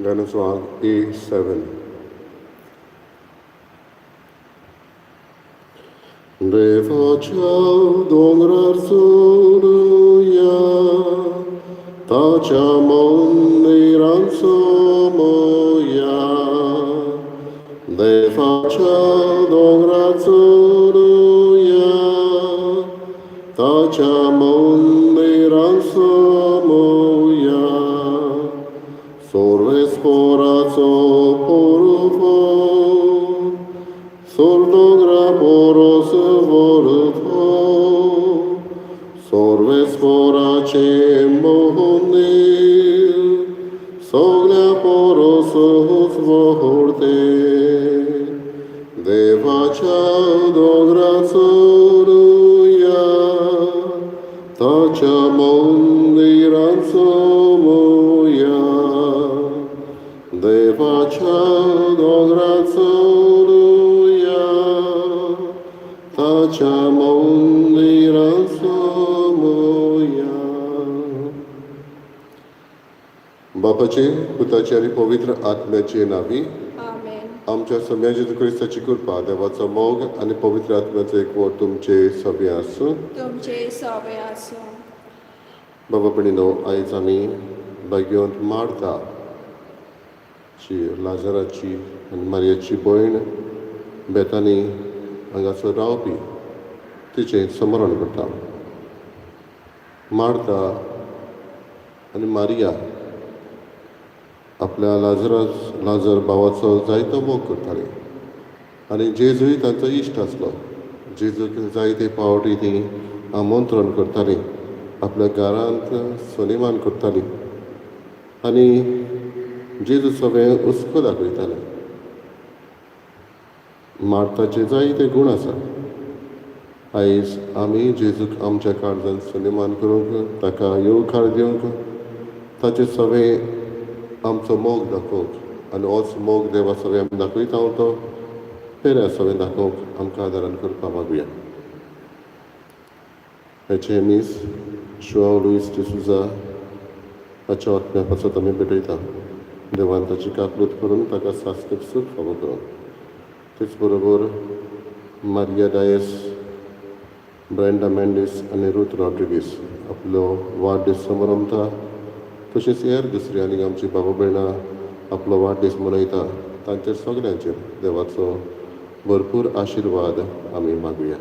गाण्याचो A7. देवाच्या दोंगरार चलुया, ताच्या मंदिरांत सोमया. देवाच्या दोंगरार चलुया, ताच्या मंदिरांत सोमया. सर्वेस्पराचो पोरुफो सोर दोंगरा पोरोस वरथो, सर्वेस्पराचे मंदीर सगळ्या पोरोस व्हडते. देवाच्या दोंगरा चलुया, ताच्या मंदिरांत सोमया. देवाच्या दोंगरा चलुया, ताच्या मंदिरांत सोमया. बापाचे, पुताचे आनी पवित्र आत्म्याचे नावी. आमेन. आमच्या सोम्या जेजू क्रिस्ताची कृपा, देवाचो मोग आनी पवित्र आत्म्याचो एकवट तुमचे सगळे आसूं. तुमचे सवे आसूं. बाबा भयणीनो, आयज आमी भाग्यवंत मार्ता ची, लाजराची आनी मारयाची भयण, बेतानी हांगासर रावपी, तिचें स्मरण करता. मार्ता आनी मारिया आपल्या लाजर भावाचो जायतो मोग करताली आनी जेजूय तांचो इश्ट आसलो. जेजूक जायते फावटी ती आमंत्रण करताली, आपल्या घरांत सनिमान करताली आनी जेजू सगळें हुस्को दाखयताले. मार्ताचे जायते गूण आसा. आयज आमी जेजूक आमच्या काळजान सनिमान करूंक, ताका येवकार दिवंक, ताचे सगळें आमचो मोग दाखोवंक आनी होच मोग देवा सगळें आमी दाखयता तो पेऱ्या सगळें दाखोवंक आमकां आदारान करपाक मागुया. हाचें मीस शुआंव लुईस डिसुजा हाच्या आत्म्या पासत आमी भेटयता. देवान ताची काकळूत करून ताका सास्तीक सूख फावो करूं. तेच बरोबर मारिया डायस, ब्रेंडा मेंडीस आनी रूथ रॉड्रिगीस आपलो वाडदीस समारंभता, तशेंच हेर दुसरी आनी आमची बाबा भयणां आपलो वाडदीस मनयता, तांचेर सगल्यांचेर देवाचो भरपूर आशिर्वाद आमी मागुया.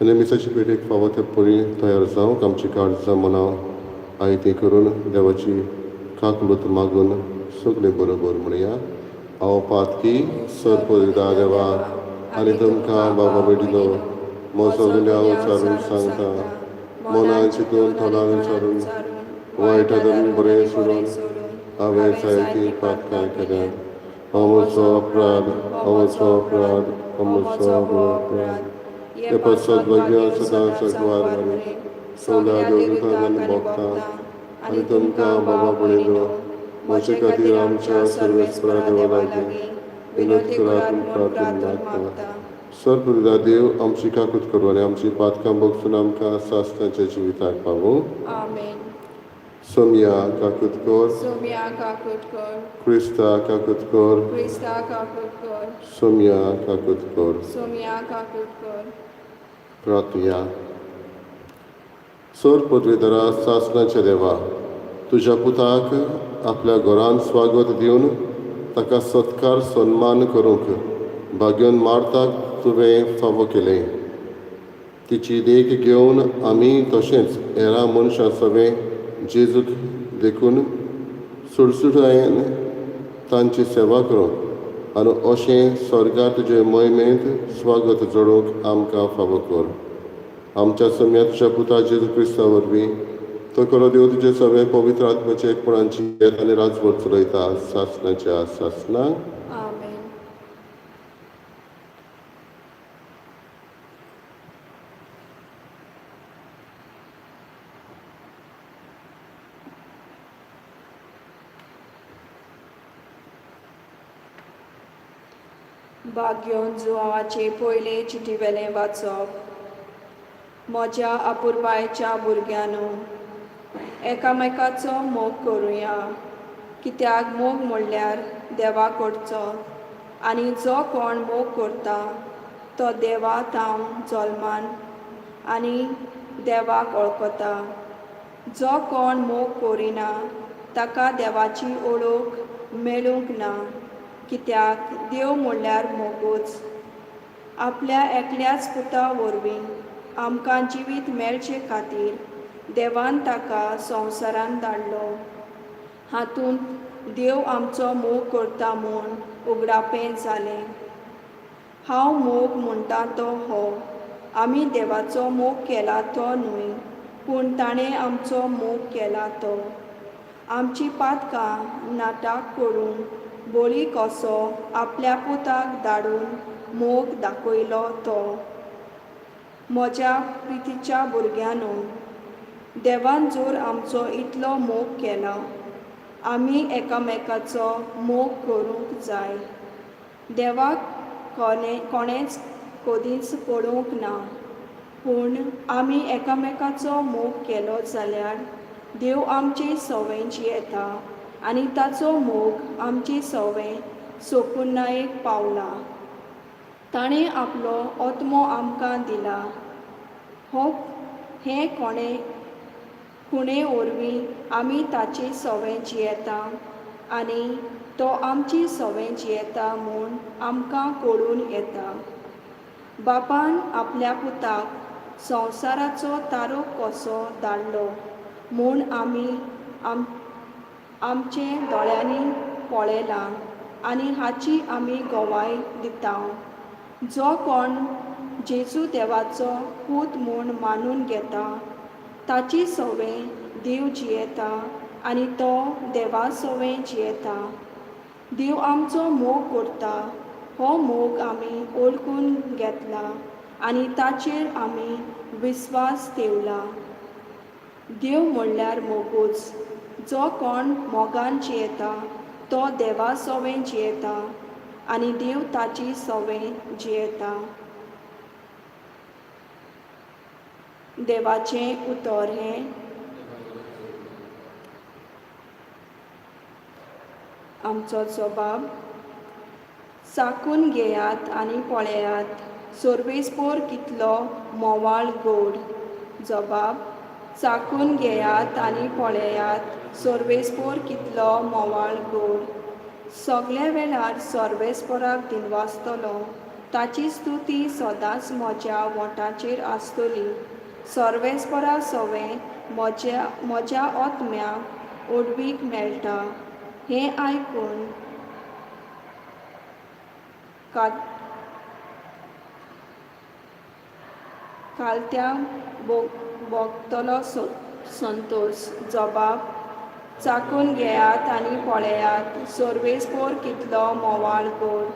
आनी मिसाची भेटेक फावो ते परी तयार जावंक आमची काळजां मनां आयतीं करून देवाची काकलूत मागून सगळें बरोबर म्हणया. हांव पातकी सरपदा देवा आनी तुमकां बाबा बेटिलो म्हजो गुन्यांव विचारून सांगता. मनान चिंतून, तोंडान विचारून, वायट धरून बरें सोडून हांवें जायतीं पातकां केल्यात. हो म्हजो अपराध, हो म्हजो अपराध, हो म्हजो अपराध. हे पासत भाग्य सदां सगवार मरे, सगळ्या देवदूतांक आनी भोगता आनी तुमकां बाबा पळयलो म्हजे खातीर आमच्या सर्वेस्परा देवा लागीं विनंती करात म्हूण प्रार्थना मागता. सर्वपुरुषा देव आमची काकूत करूं आनी आमची पातकां भोगसून आमकां सासणाच्या जिविताक पावूं. आमेन. सोमया काकूत कर. सोम्या काकूट कर. क्रिस्ता काकूत कर. क्रिस्ता काकूट कर. सोमया काकूत कर. सोम्या काकूट कर. प्रार्थया. सोर पदवीधरा सासणाच्या देवा, तुज्या पुताक आपल्या घरांत स्वागत दिवन ताका सत्कार सन्मान करूंक भाग्योन मार्ताक तुवें फावो केलें. तिची देख घेवन आमी तशेंच हेरां मनशां सगळें जेजूक देखून सुडसुडायेन तांची सेवा करूंक आनी अशें स्वर्गार तुजे मोहिमेंत स्वागत जोडूंक आमकां फावो कर. आमच्या सम्या तुज्या पुता जेजू क्रिस्ता वरवीं. तो खरो देव तुजे सगळे पवित्र आत्म्याचे एकपणाची येत आनी राजवट चलयता सासणाच्या सासणाक. आमेन. भाग्योन जुवाचे पयले चिटीवेलें वाचप. म्हज्या अपुरबायेच्या भुरग्यांनो, एकामेकाचो मोग करुया, कित्याक मोग म्हणल्यार देवा कडचो, आनी जो कोण मोग करता तो देवा थावन जल्मान आनी देवाक वळखता. जो कोण मोग करिना ताका देवाची ओळख मेळूंक ना, कित्याक देव म्हणल्यार मोगूच. आपल्या एकल्याच पुता वरवीं आमकां जिवीत मेळचे खातीर देवान ताका संवसारांत धाडलो. हातूंत देव आमचो मोग करता म्हूण उगडापें जालें. हांव मोग म्हणटा तो हो, आमी देवाचो मोग केला तो न्हय, पूण ताणें आमचो मोग केला तो. आमची पातकां नाटाक करून बळी कसो आपल्या पुताक धाडून मोग दाखयलो तो. म्हज्या प्रितीच्या भुरग्यांनो, देवान जर आमचो इतलो मोग केला, आमी एकामेकाचो मोग करूंक जाय. देवाक कोणेंच कदींच पळोवंक ना, पूण आमी एकामेकाचो मोग केलो जाल्यार देव आमचे सवें जियेता आनी ताचो मोग आमचे सवें सोपुर्णायेक पावला. ताणें आपलो आत्मो आमकां दिला. हो हें कोणें खुणे वरवीं आमी ताचे सवें जियेता आनी तो आमचे सवें जियेता म्हूण आमकां कळून येता. बापान आपल्या पुताक संवसाराचो तारोक कसो धाडलो म्हूण आमी आमचे दोळ्यांनी पळयलां आनी हाची आमी गवाय दिता. जो कोण जेजू देवाचो पूत म्हूण मानून घेता ताची सवें देव जियेता आनी तो देवा सवें जियेता. देव आमचो मोग करता, हो मोग आमी वळखून घेतला आनी ताचेर आमी विस्वास ठेवला. देव म्हणल्यार मोगूच. जो कोण मोगान जियेता तो देवा सवें जियेता आनी देव ताची सवें जियेता. देवाचें उतर हें आमचो जबाब. चाखून घेयात आनी पळयात सर्वेस्पोर कितलो म्होंवाळ गोड. जबाब. चाखून घेयात आनी पळयात सर्वेस्पोर कितलो म्होंवाळ गोड. सगल्या वेळार सर्वेस्पोराक दिनवासतलो, ताची स्तुती सदांच म्हज्या वोंठाचेर आसतली. सर्वेस्पोरा सवें म्हज्या म्हज्या आत्म्याक ओडवीक मेळटा हें आयकून कालत्या भोगतलो संतोश. जबाब. चाखून घेयात आनी पळयात सर्वेस्पोर कितलो म्होंवाळ गोड.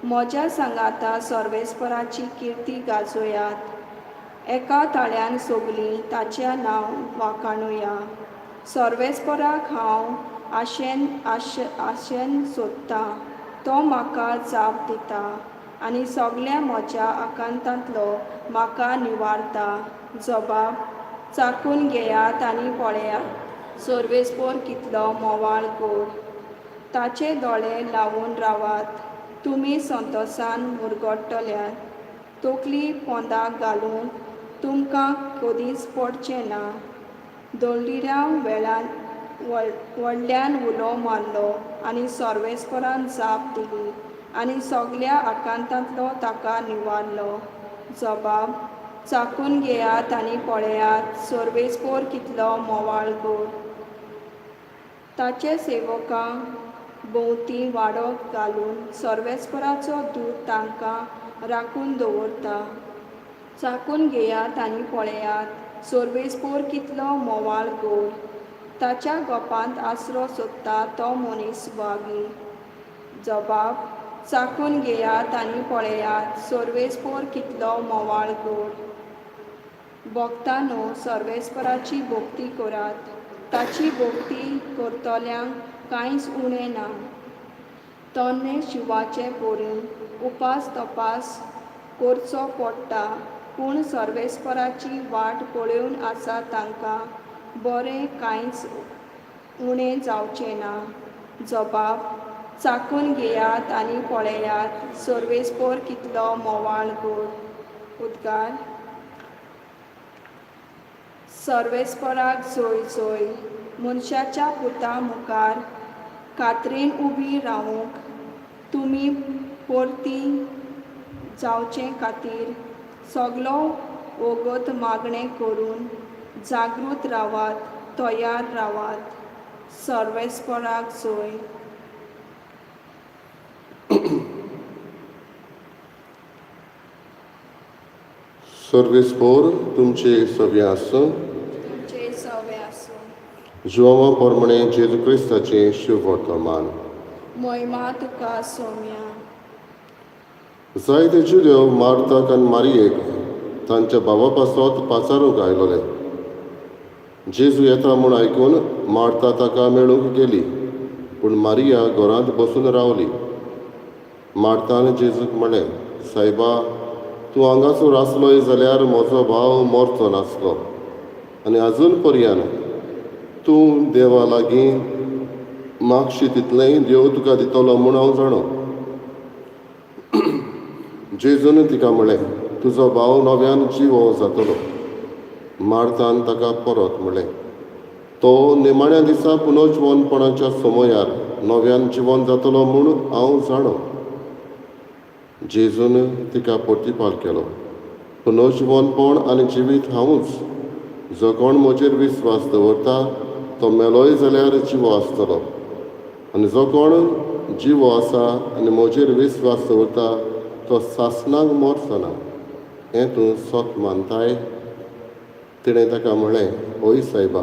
म्हज्या सांगाता सर्वेस्पोराची किर्ती गाजोयात, एका ताळ्यान सगलीं ताचें नांव वाखाणुया. सर्वेस्पोराक हांव आशेन आशेन सोदतां, तो म्हाका जाप दिता आनी सगल्या म्हज्या आकांतांतलो म्हाका निवारता. जबाब. चाखून घेयात आनी पळयात सर्वेस्पोर कितलो म्होंवाळ गोड. ताचे दोळे लावन रावात, तुमी संतोसान मुरगट्टल्यात. तकली पोंदाक घालूंक तुमकां कदींच पडचें ना. दळडिऱ्या वेळान व्हडल्यान उलो मारलो आनी सर्वेस्पोरान जाप दिली आनी सगल्या आकांतांतलो ताका निवारलो. जबाब. चाखून घेयात आनी पळयात सर्वेस्पोर कितलो म्होंवाळ गोड. ताचे सेवकां भोंवती वाडो घालून सर्वेस्पोराचो दूत तांकां राखून दवरता. चाखून घेयात आनी पळयात सर्वेस्पोर कितलो म्होंवाळ गोड. ताच्या गोपांत आसरो सोदता तो मनीस वागी. जबाब. चाखून घेयात आनी पळयात सर्वेस्पोर कितलो म्होंवाळ गोड. भक्तांनो, सर्वेस्पोराची भक्ती करात, ताची भक्ती करतल्यांक कांयच उणें ना. तरणे शिंवाचे परी उपास तपास करचो पडटा पूण सर्वेस्पराची वाट पळोवन आसा तांकां बरें कांयच उणें जावचें ना. जबाब चाखून घेयात आनी पळयात सर्वेस्पोर कितलो मोवाळ गोड. उद्गार. सर्वेस्पराक जोय जोय. मनशाच्या पुता मुखार खात्रेन उबी रावूंक तुमी परती जावचे खातीर सगलो वोगोत मागणें करून जागृत रावात, तयार रावात. सर्वेस्पराक जोय. सर्वेस्पोर तुमचे सगळें आसूं. तुमचे सवे आसूं. जुआंवा प्रमाणे जेजू क्रिस्ताचें शुभवर्तमान. मोहिमा तुका सोम्या. जायते जुदेव मार्ताक आनी मारियेक तांच्या भावा पासत पाचारूंक आयलोले. जेजू येता म्हूण आयकून मार्ता ताका मेळूंक गेली, पूण मारिया घरांत बसून रावली. मार्तान जेजूक म्हळें, सायबा, तूं हांगासर आसलोय जाल्यार म्हजो भाव मरचो नासलो. आनी आजून पर्यान तूं देवा लागीं मागशी तितलेंय देव तुका दितलो म्हूण हांव जाणो. जेजून तिका म्हळें, तुजो भाव नव्यान जिवो जातलो. मार्तान ताका परत म्हळें, तो निमाण्या दिसा पुनर्जिवनपणाच्या समयार नव्यान जिवन जातलो म्हूण हांव जाणो. जेजून तिका प्रतिपाल केलो, पुनर्जिवनपण आनी जिवीत हांवूच. जो कोण म्हजेर विस्वास दवरता तो मेलोय जाल्यार जिवो आसतलो, आनी जो कोण जिवो आसा आनी म्हजेर विस्वास दवरता तो सासणाक मरचो ना. हें तूं सत मानताय? तिणें ताका म्हळें, हय सायबा,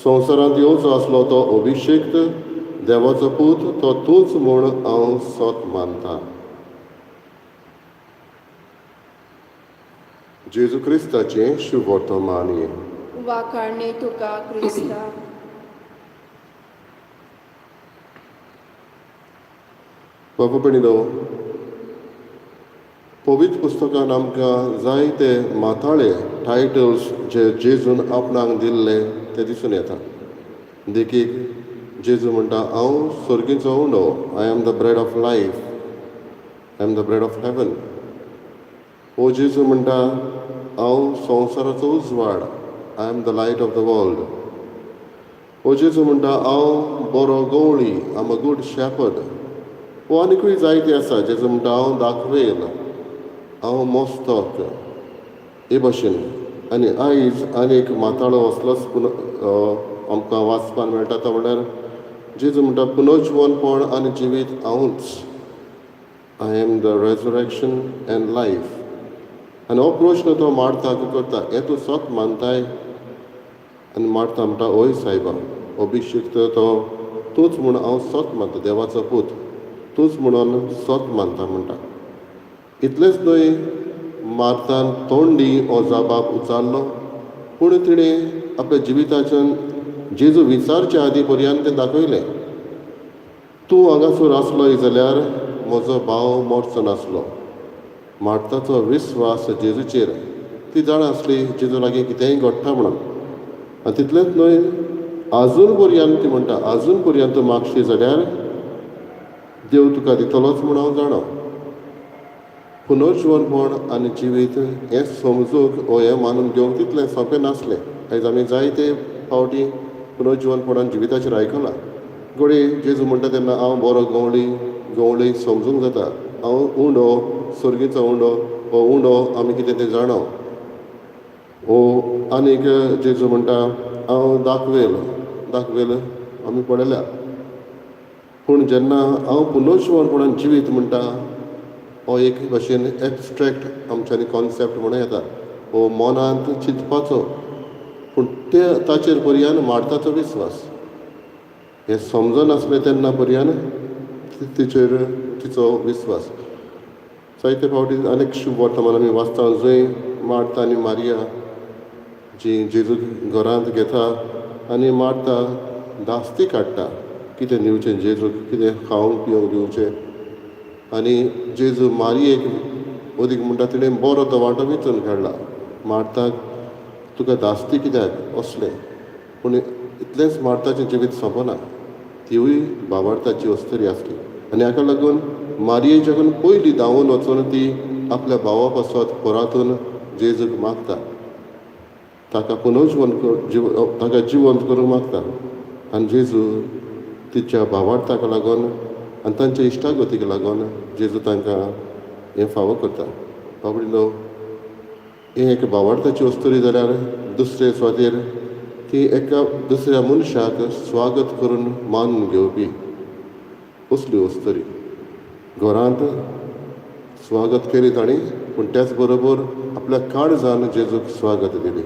संवसारांत येवचो आसलो तो अभिशेक्त देवाचो पूत तो तूंच म्हूण हांव सत मानता. जेजू क्रिस्ताचें शुभवर्तमान. वाखाणणी तुका क्रिस्ता. बाबा भयणीनो, पवित्र पुस्तकान आमकां जायते माथाळे, टायटल्स जे जेजून आपणाक दिल्ले ते दिसून येता. देखीक, जेजू म्हणटा, हांव सर्गीचो उंडो, I am the bread of life, I am the bread of heaven. ओ जेजू म्हणटा, हांव संवसाराचो उजवाड, I am the light of the world. ओ जेजू म्हणटा, हांव बरो गवळी, I am a good shepherd. ओ आनिकूय जायते आसा. जेजू म्हणटा, हांव दाखवेल, हांव मोस्तक, हे भशेन. आनी आयज आनी एक माथाळो असलोच पुन आमकां वाचपाक मेळटा, तो म्हणल्यार जेजू म्हणटा, पुनर्जिवनपण आनी जिवीत हांवूच, I am the resurrection and life. आनी हो प्रश्न तो मार्ताक करता, हें तूं सत मानताय? आनी मार्ता म्हणटा, हय सायबा, अभिशिक्त तो तूंच म्हूण हांव सत मानता, देवाचो पूत तूंच म्हणून सत मानता म्हणटा. इतलेंच न्हय, मार्तान तोंडी हो जाबाब उचारलो, पूण तिणें आपल्या जिविताच्यान जेजू विचारच्या आदी पर्यंत तें दाखयलें. तूं हांगासर आसलोय जाल्यार म्हजो भाव मरचो नासलो. मार्ताचो विस्वास जेजूचेर. ती जाणा आसली जेजू लागीं कितेंय घडटा म्हणून. आनी तितलेंच न्हय, आजून पर्यंत ती म्हणटा, आजून पर्यंत तूं मागशी जाल्यार देव तुका दितलोच म्हूण हांव जाणा. पुनर्जिवनपण आनी जिवीत हें समजूंक वो हें मानून घेवंक तितलें सोंपें नासलें. आयज आमी जायते फावटी पुनर्जिवनपण आनी जिविताचेर आयकलां. घडये जेजू म्हणटा तेन्ना हांव बरो गवळी, गवळी समजूंक जाता. हांव उंडो, सर्गीचो उंडो, हो उंडो आमी कितें तें जाणा. हो आनीक जेजू म्हणटा, हांव दाखवेल, दाखवेल आमी पळयल्या. पूण जेन्ना हांव पुनर्जिवनपणान जिवीत म्हणटा, हो एक भशेन एबस्ट्रेक्ट आमच्यांनी कॉन्सेप्ट म्हणूं येता, हो मनांत चिंतपाचो. पूण ते ताचेर पर्यान मार्ताचो विस्वास हें समजनासलें तेन्ना पर्यान तिचेर तिचो विस्वास. जायते फावटी अनेक शुभ वर्तमान आमी वाचता जंय मार्ता आनी मारिया जी जेजूक घरांत घेता आनी मार्ता धास्ती काडटा, कितें दिवचें जेजूक, कितें खावंक पिवंक दिवचें. आनी जेजू मारियेक अदीक म्हणटा तिणें बरो तो वांटो वेंचून काडला. मार्ताक तुका धास्ती कित्याक असलें. पूण इतलेंच मार्ताचें जिवीत सोंपना. तिवूय भावार्थाची अस्तुरी आसली आनी हाका लागून मारयेच्याकून पयलीं धांवून वचून ती आपल्या भावा पासत परातून जेजूक मागता. ताका पुनर्जिवन ताका जिवंत करूंक मागता. आनी जेजू तिच्या भावार्थाक लागून आनी तांच्या इश्टागतीक लागून जेजू तांकां हें फावो करता. बाबडिनो, हें एक भावार्थाची अस्तुरी जाल्यार दुसरे सुवातेर ती एका दुसऱ्या मनशाक स्वागत करून मानून घेवपी असली अस्तुरी. घरांत स्वागत केली तांणी, पूण त्याच बरोबर आपल्या काळजान जेजूक स्वागत दिलें.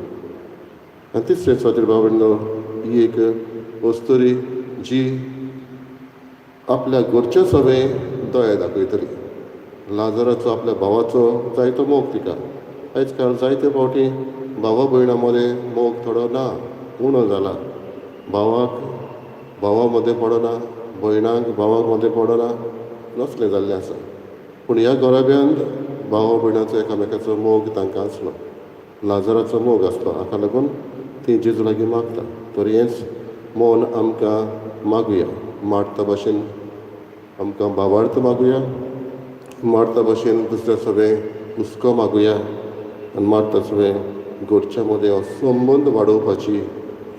आनी तिसरे सुवातेर बाबडिनो ही एक अस्तुरी जी आपल्या घरच्या सवें दया दाखयतली. लाजराचो आपल्या भावाचो जायतो मोग तिका. आयज काल जायते फावटी भावा भयणां मदें मोग थोडो ना, उणो जाला. भावाक भावा मदें पडना, भयणांक भावाक मदें पडना, नसलें जाल्लें आसा. पूण ह्या घराब्यांत भावा भयणाचो एकामेकाचो मोग तांकां आसलो, लाजराचो मोग आसलो. हाका लागून ती जेजू लागीं मागता. तर हेंच मन आमकां मागुया. मार्ता भाशेन आमकां भावार्थ मागुया, मार्ता भाशेन दुसऱ्या सगळें हुस्को मागुया आनी मार्ता सगळें घरच्या मदें संबंद वाडोवपाची,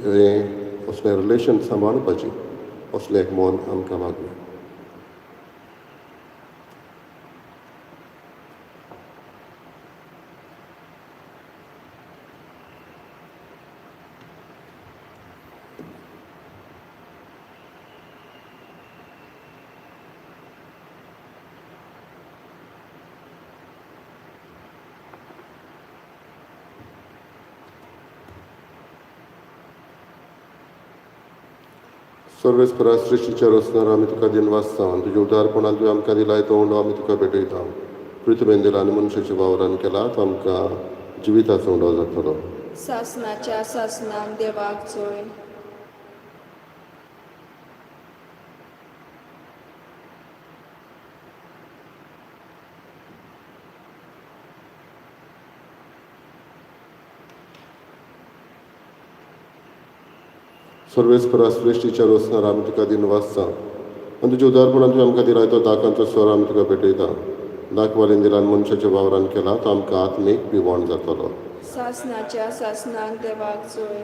हें असलें रिलेशन सांबाळपाची असलें एक मन आमकां मागुया. सर्वेस्परा सृश्टीच्या रचणार आमी तुका दिनवासता आनी तुज्या उदारपणान तुवें आमकां दिलाय तो उंडो आमी तुका भेटयता. पृथ्वेन दिला आनी मनशाच्या वावरान केला तो आमकां जिविताचो उंडो जातलो. सासनाच्या सासनाक देवाक जोय. सर्वेस्परा सृश्टीच्या रचणार आमी तुका दिनवासता आनी तुज्या उदारपणान तुवें आमकां दिलाय तो दाकांचो स्वर आमी तुका भेटयता. दाखवालीन दिला आनी मनशाच्या वावरान केला तो आमकां आत्मीक पिवण जातलो. सासनाच्या सासनाक देवाक जोय.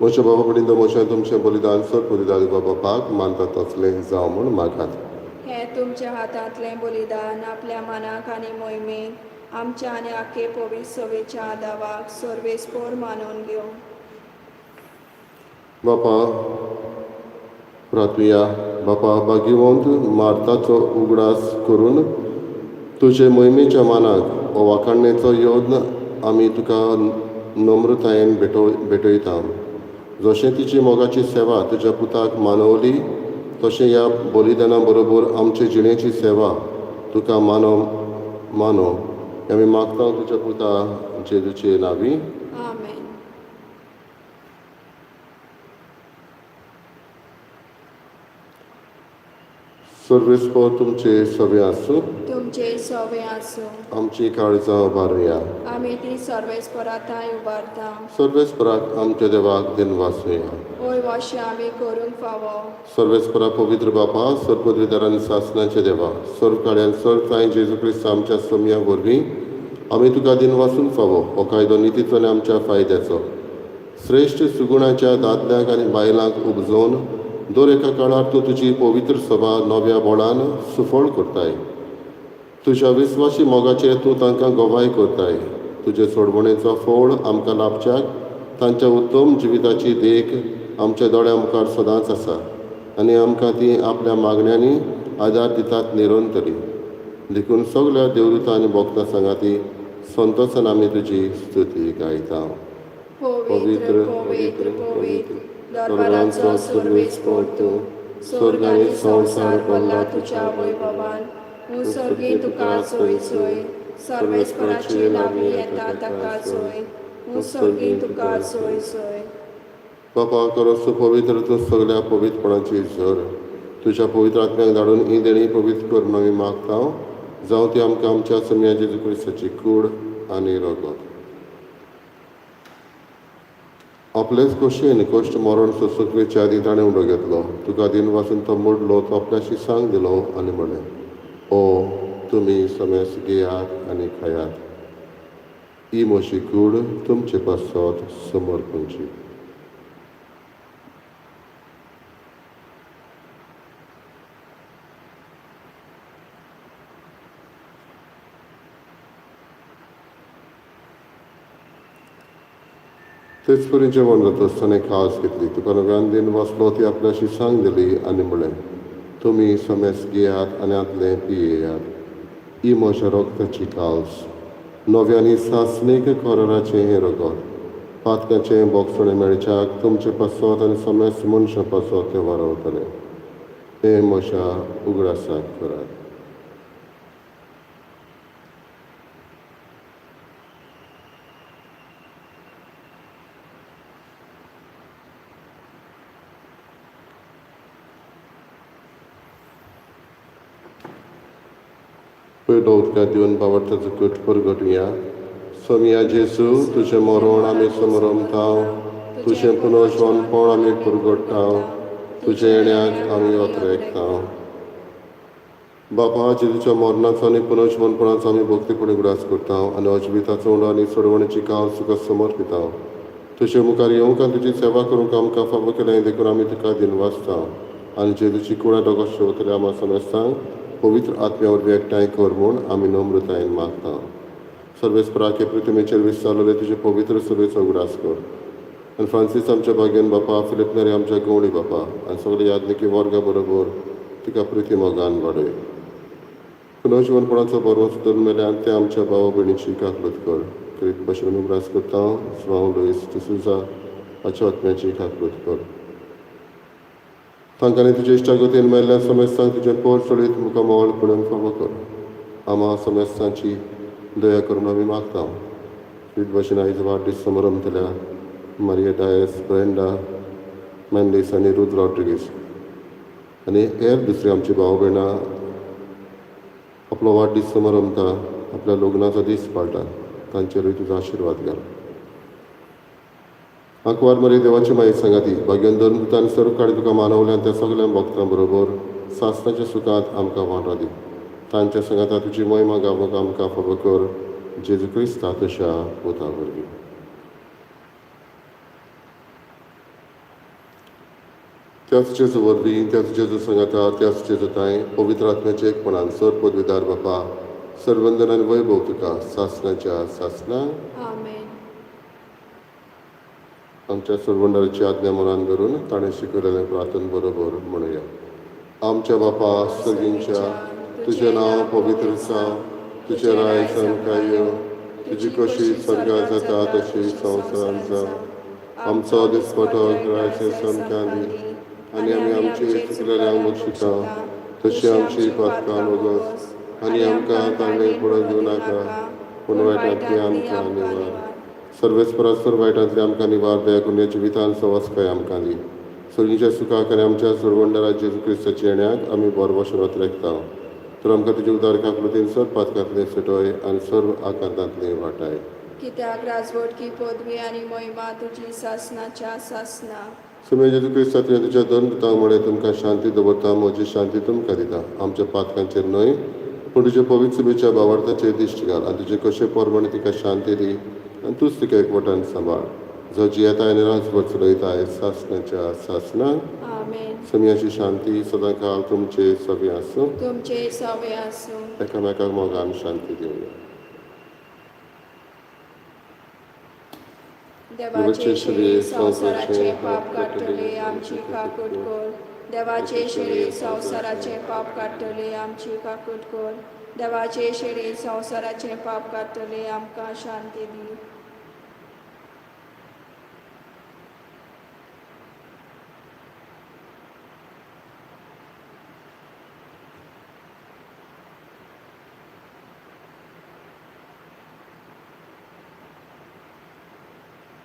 म्हज्या बाबा कडेन म्हज्या तुमचें बलिदान सर बलिदान बाबा मानता तसलें जावं म्हूण मागात. हें तुमच्या हातांतलें बलिदान आपल्या मनाक आनी मोहिमेक आमच्या आनी आखे पवित्र सभेच्या आदावाक सर्वेस्पोर मानून घेवं. बापा प्रार्थुया. बापा भाग्यवंत मार्ताचो उगडास करून तुजे मोहिमेच्या मानाक हो वाखाणणेचो यत्न आमी तुका नम्रतायेन भेटयता. जशें तिची मोगाची सेवा तुज्या पुताक मानवली तशें ह्या बलिदाना बरोबर आमचे जिणेची सेवा तुका मानो मानो आमी मागता तुज्या पुता जेजूचे नांवी. आमेन. सर्वेस्पोर तुमचे सगळे आसूं. तुमचे सवे आसूं. आमची काळजां उबारुया. आमी ती सर्वेस्परा थांय उबारता. सर्वेस्पराक आमच्या देवाक दिनवासुया. वय वशें आमी करूंक फावो. सर्वेस्परा पवित्र बापा, सर्व सासनाचे देवा, सर्व काळ्यान सर्व थांय जेजू क्रिस्त आमच्या सोमया वरवीं आमी तुका दिनवासूंक फावो. हो कायदो नितीचो आनी आमच्या फायद्याचो. श्रेश्ठ सुगुणाच्या दादल्यांक आनी बायलांक उपजोवन दर एका काळार तूं तुजी पवित्र सभा नव्या बोळान सुफळ करताय. तुज्या विस्वाशी मोगाचेर तूं तांकां गवाय करताय. तुजे सोडवणेचो फळ आमकां लाभच्याक तांच्या उत्तम जिविताची देख आमच्या दोळ्यां मुखार सदांच आसा आनी आमकां ती आपल्या मागण्यांनी आदार दितात निरंतरी. देखून सगल्या देवदूतां आनी भक्तां सांगाती संतोसान आमी तुजी स्तुती गायता. पवित्र पवित्र पवित्र दरबाराचो सर्वेस्पोर तूं, स्वर्ग आनी संवसार भरला तुज्या वैभवान. उत्सर्गी तुका सोय सोय. सर्वेस्पराचे नांवी येता ताका जोय, उत्सर्गी तुका जोय जोय. बापा खरोच तूं पवित्र, तूं सगल्या पवित्रपणाची झर. तुज्या पवित्र आत्म्याक धाडून ही देणी पवित्र कर म्हूण आमी मागता, जावं ती आमकां आमच्या सोमया जेजू क्रिस्ताची कूड आनी रगत. आपलेच खोशयेन कश्ट मरण सोंसूंक वेचे आदीं ताणें उडो घेतलो, तुका दिन वाचून तो मोडलो, तो आपल्याशी सांग दिलो आनी म्हणलें, ओ तुमी समेस घेयात आनी खायात, ही म्हजी कूड तुमचे पासत समर्पणची. तेच परी जेवण जातच ताणें कास घेतली, तुका नव्यान दिन वाचलो, ती आपल्याशी सांग दिली आनी म्हणलें, तुमी समेस घेयात आनी आतलें पियेयात, ही म्हज्या रगताची काल्स, नव्यानी सासणीक कराराचें हें रगत, पातकाचें बोगसणें मेळच्याक तुमचे पासत आनी समेस मनशां पासत तें वारावतलें. हें म्हज्या उगडासाक करात. पयलो उदकांत दिवन बावडताचो कट परगटुया. सोमया जेजू, तुजें मरण आमी समरमता, तुजें पुनर्जिवनपण आमी पुरगडटा, तुजें येण्याक आमी अत्रेकता. बापा, जेजूच्या मरणाचो आनी पुनर्जिवनपणाचो आमी भक्तीपणी उगडास करता आनी अजिविताचो उंडो आनी सोडवणेची काल तुका समर्पिता. तुजे मुखार येवंक आनी तुजी सेवा करूंक आमकां फावो केलें देखून आमी तुका दिनवासता आनी जेजूची कुडा दोगो शेवतले आमा समेस्तांक पवित्र आत्म्या वरवीं एकठांय कर म्हूण आमी नम्रतायेन मागता. सर्वेस्पराके पृथ्वीचेर विस्तारलेले तुजे पवित्र सभेचो उगडास कर आनी फ्रांसीस आमच्या भाग्यान बापा, फिलीप नेरी आमच्या गवळी बापा आनी सगळे याज्ञिकी वर्गा बरोबर तिका प्रिती मोगान वाडय. पुनर्जिवनपणाचो बरो धरून मेल्यान ते आमच्या भावा भयणीची काकलूत कर. करीत भशेन उगडास करता जुआंव लुईस डिसुजा हाच्या आत्म्याची काकलूत कर. तांकां तुजे इश्टागतीन मेल्ल्या समेस्तांक तुजें पोर चडीत मुखार मोल पळोवंक फावो कर. आमा समेस्तांची दया करून आमी मागता. रीत भशेन आयज वाडदीस समारंभतल्या मारिया डायस, ब्रेंडा मेंडीस आनी रुद रॉड्रिगीस आनी हेर दुसरी आमची भाव भयणां आपलो वाडदीस समारंभता, आपल्या लग्नाचो दीस पाळटा, तांचेरूय तुजो आशिर्वाद घाल. आंकवार मरे देवाची माई सांगाती भाग्यान धरून तुका सर्व काडी तुका मानवल्यान त्या सगळ्या भक्तां बरोबर सासणाच्या सुखांत आमकां वांटो दी. तांच्या सांगाता तुजी महिमा गावपाक आमकां फावो कर, जेजू क्रिस्ता तुज्या पुता वरवीं. त्याच जेजू वरवीं, त्याच जेजू सांगाता, त्याच जेजू तांय पवित्र आत्म्याचे एकपणान सर पदवीदार बापा, सर्वंदन आनी वैभव तुका सासणाच्या सासणा. आमेन. आमच्या सोडवणदाराची आज्ञा मनान धरून ताणें शिकयलेलें प्रार्थन बरोबर म्हणुया. आमच्या बापा सर्गींच्या, तुजें नांव पवित्र जावं, तुजें राय आमकां येवं, तुजी कशी स्वर्गात जाता तशी संवसारांत जावं. आमचो दिसपटो रायचे आमकां दी आनी आमी आमची चुकलेल्यांक बक्षिता तशी आमची पातकां वगस आनी आमकां तांणे पडोवन दिवं नाका, पूण वायटांतली आमकां निवार. सर्वेस्परासर वायटांतली आमकां निवार, दया करून ह्या जिवितान सवस्काय आमकां दी. सर्गीच्या सुखाक आनी आमच्या सोडवणदारा जेजू क्रिस्ताच्या येण्याक आमी बरो शरत रेखता. तर आमकां तुजे उदार काकलुतीन सर्व पातकांतले सुटय आनी सर्व आकांतांतले वाटाय. कित्याक राजवटकी पदवी आनी महिमा तुजी सासणाच्या सासणा. सुमे जेजू क्रिस्ता, तुवें तुज्या दोन दुतांक म्हळें, तुमकां शांती दवरता, म्हजी शांती तुमकां दिता. आमच्या पातकांचेर न्हय पूण तुजे पवित्र सभेच्या भावार्थाचेर दिश्ट घाल आनी तुजे कशे प्रमाणे तिका शांती दी आनी तूंच तिका एकवटान सांबाळ, जो जियेताय आनी राजवट चलयताय सासणाच्या सासणा. आमेन. समियाची शांती सदांकाळ तुमचे सगळे आसूं. तुमचे सवे आसूं. एकामेकाक मोगान शांती दिवया. देवाचे शरीर संवसाराचे पाप काडटले, आमची काकूट कर. देवाचे शरीर संवसाराचे पाप काडटले, आमची काकूट कर. देवाचे शरीर संवसाराचे पाप काडटले, आमकां शांती दी.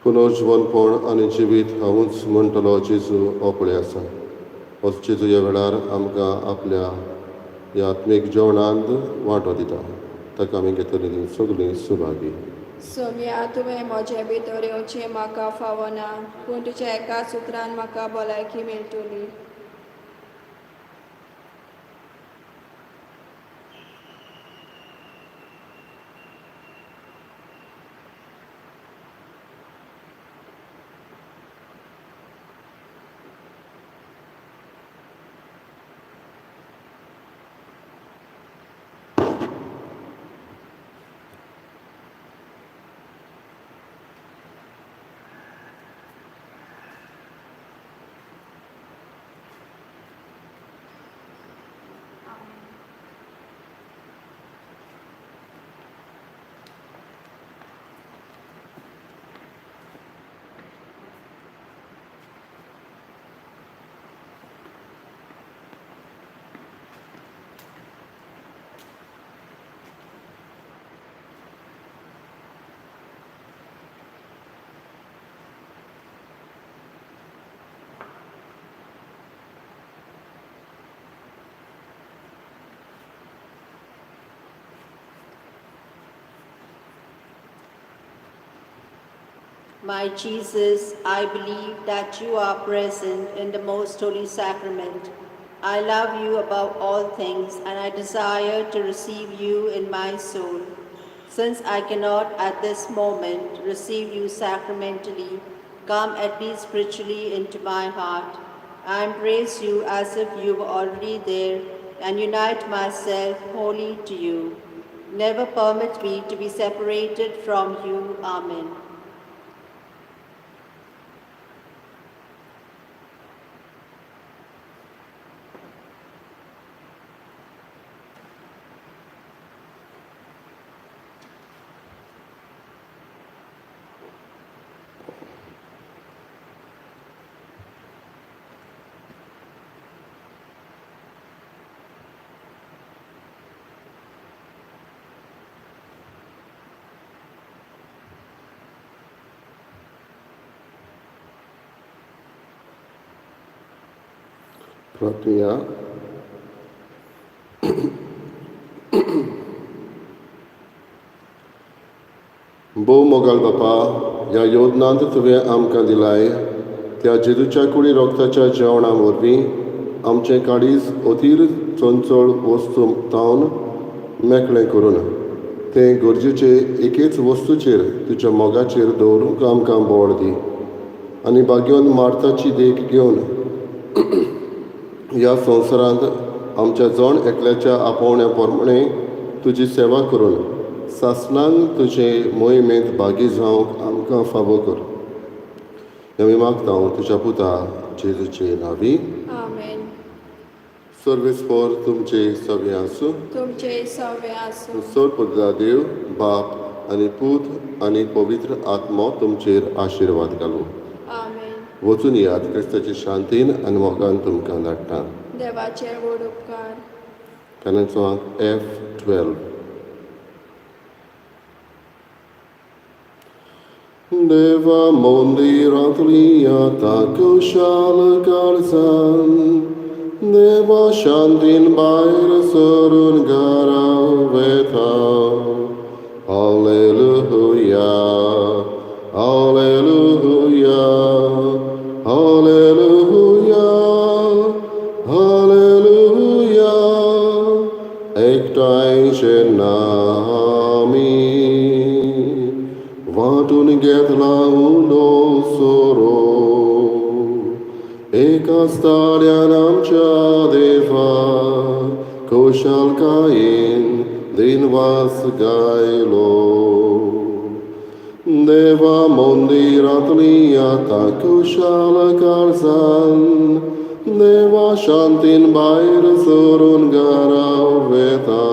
पुनर्जिवनपण आनी जिवीत हांवूच म्हणटलो जेजू हो पळय आसा. हो जेजू ह्या वेळार आमकां आपल्या ह्या आत्मीक जेवणांत वांटो दिता. ताका आमी घेतलेली सगळीं सुभागी. सोम्या, तुवें म्हजे भितर येवचें म्हाका फावना, पूण तुज्या एकाच उतरान म्हाका भलायकी मेळटली. My Jesus, I believe that you are present in the most holy sacrament. I love you above all things, and I desire to receive you in my soul. Since I cannot at this moment receive you sacramentally, come at least spiritually into my heart. I embrace you as if you were already there and unite myself wholly to you. Never permit me to be separated from you. Amen. प्रार्थुया. भोव मोगाळ बापा, ह्या योजनांत तुवें आमकां दिलाय त्या जेजूच्या कुडी रोगताच्या जेवणा वरवीं आमचें काळीज अधीर चंचळ वस्तू तावन मेकळें करून तें गरजेचे एकेच वस्तूचेर तुज्या मोगाचेर दवरूंक आमकां बळ दी आनी भाग्योन मार्ताची देख घेवन ह्या संवसारांत आमच्या जण एकल्याच्या आपोवण्या प्रमाणे तुजी सेवा करून सासणान तुजे मोहिमेंत भागी जावंक आमकां फावो कर. आमी मागता तुज्या पुता जेजूचे नांवी. आमेन. सर्वेस्पर तुमचे सगळे आसूं. तुमचे सवे आसूं. चड पद्दा देव बाप आनी पूत आनी पवित्र आत्मो तुमचेर आशिर्वाद घालूं. आमेन. वचून येयात क्रिस्ताचे शांतीन आनी मोगान तुमकां धाडटा. देवाचे व्हड उपकार. कानाचो अंक F12. देवा मंदिरांतली आतां कुशाल काळजान देवा शांतीन भायर सरून घरा वेता. Hallelujah, hallelujah, hallelujah, hallelujah. एकठांयचे नामी वांटून घेतला उंडो सोरो एकाच ताळ्यान आमच्या देवा खुशालकायेन दिनवास गायलो. देवा मंदिरांतली आतां कुशाल काळजान देवा शांतीन भायर सरून घरा वेता.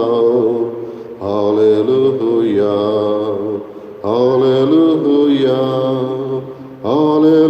Hallelujah, hallelujah, hallelujah.